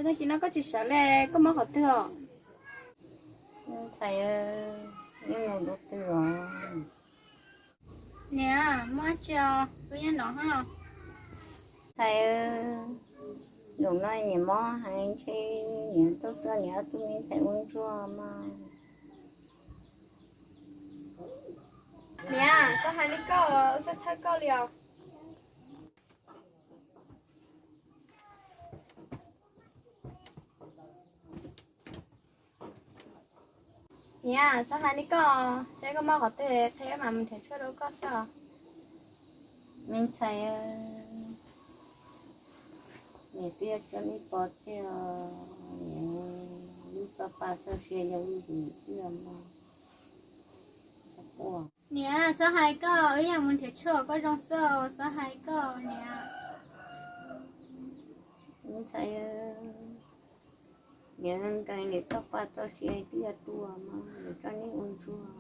Hnub no koj tsis sawv li, koj mob qhov twg os? Ntxhais, yeej mus dab tsi os? Niam, mob dab tsi os, wb nyob no os. Ntxhais, zaum no niam mob heev, ntshe niam tuaj tuaj niam ob tug me ntxhais ua ntsuag mas. Niam, txhob hais li koj, wb txhawj txhawj koj li os. Niam, txhob hais li koj, saib koj mob qhov twg qhia wb mam mus nrhiav tshuaj rau koj xwb os. Me ntxhais, niam twb yuav tso nej pov tseg os, niam, lub txoj pa txoj sia yog wb tus niam tij os mog. Niam, txhob hais koj, wb yeej mus nrhiav tshuaj koj zoo xwb, txhob hais koj niam. Me ntxhais, niam nkees niam txoj pa txoj sia twb yuav tuag mog, niam tso nej ua ntsuag.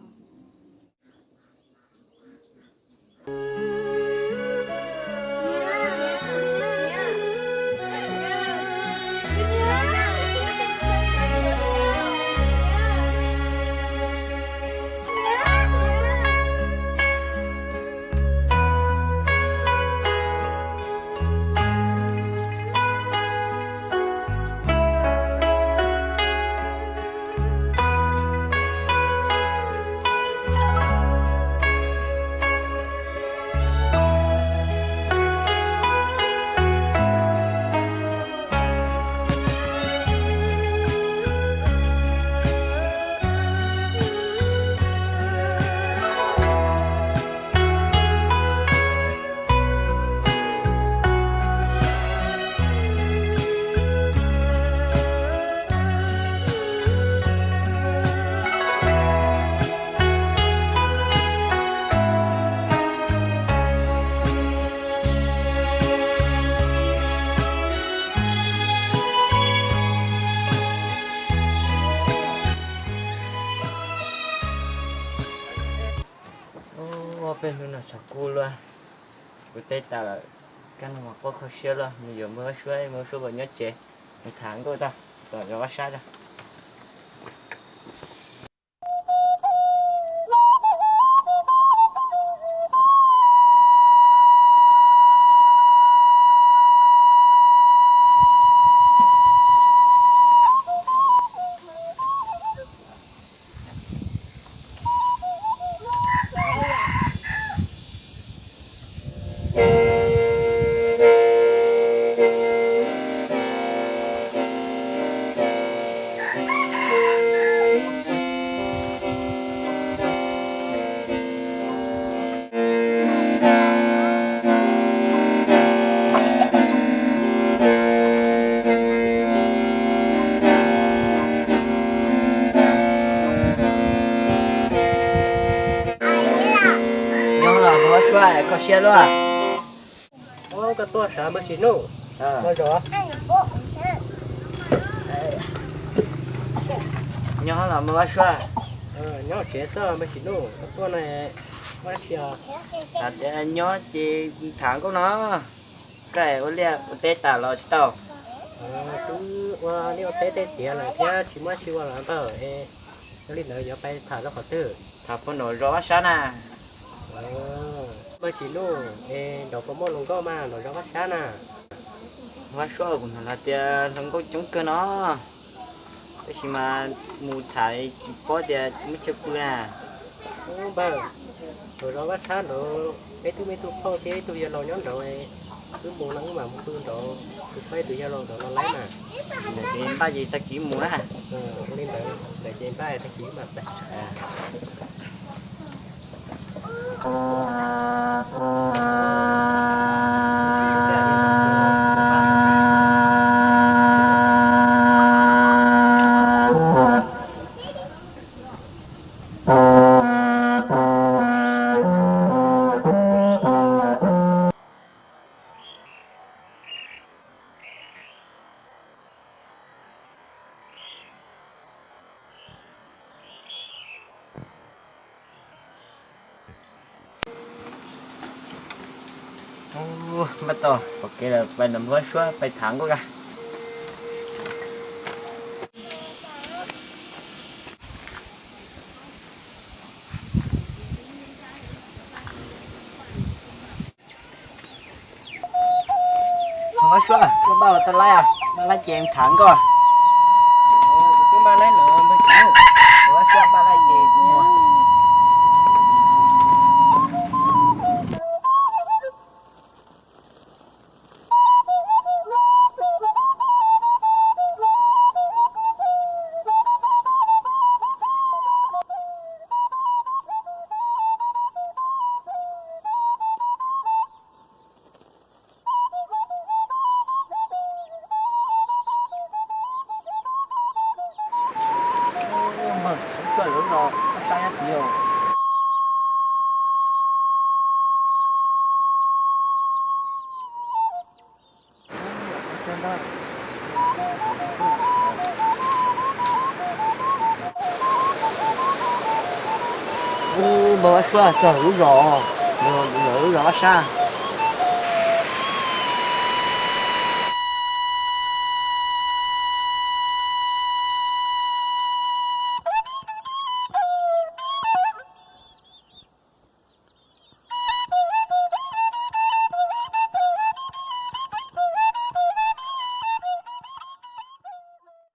Ua peb hnub no tshav kub luaj, kuv teb tas lawm, kab no mas quaj kho siab luaj, nws yuav mus ua suab, mus ua suab npaum nyob tsev, mus tham nkauj tag, tom zov vaj sab tag. Nyob los mus ua suab kho siab luaj. Koj tuaj sawv npawg Tsim Nuj, nyob los mus ua suab. Nyob tsev xwb npawg Tsim Nuj, koj tuaj no ua dab tsi os? Xav tias nyob ces tham nkauj no. Koj ua liaj ua teb tas los tsis tau? Twb ua liaj ua teb tej tiav lawm thiab tsis muaj dab tsi ua los npawg. Yog li ntawd yuav pais tham rau qhov twg? Tham puag nram zos Vaj Sab na. Npawg Tsim Nuj, es nraud puas muaj hluas nkauj mas nram zos Vaj Sab na? Vaj Sab, kuv hnov hais tias hluas nkauj coob kawg no, tab sis mas mus tham tsis paub tias muaj chaw pw na. Npawg, nram zos Vaj Sab nraud peb twb muaj ib tug phauj thiab ib tug yawg laus nyob nraud, wb mus no wb mam mus pw nraud, kuv pab ib tug yawg laus nraud los laib mas. Ntawm ces npaj ces tag kis mus na. Ua li ntawd, ntawm ces npaj tag kis mas pais. Npaj tau pom kev lawm, pais nram npawg Vaj Sab pais tham nkauj ga. Suab, koj npaj los tau laib, npaj laib ces tham koj. Npaj laib ces kuv mus. Npawg Vaj Suab txog lub zos, lub zos Vaj Sab.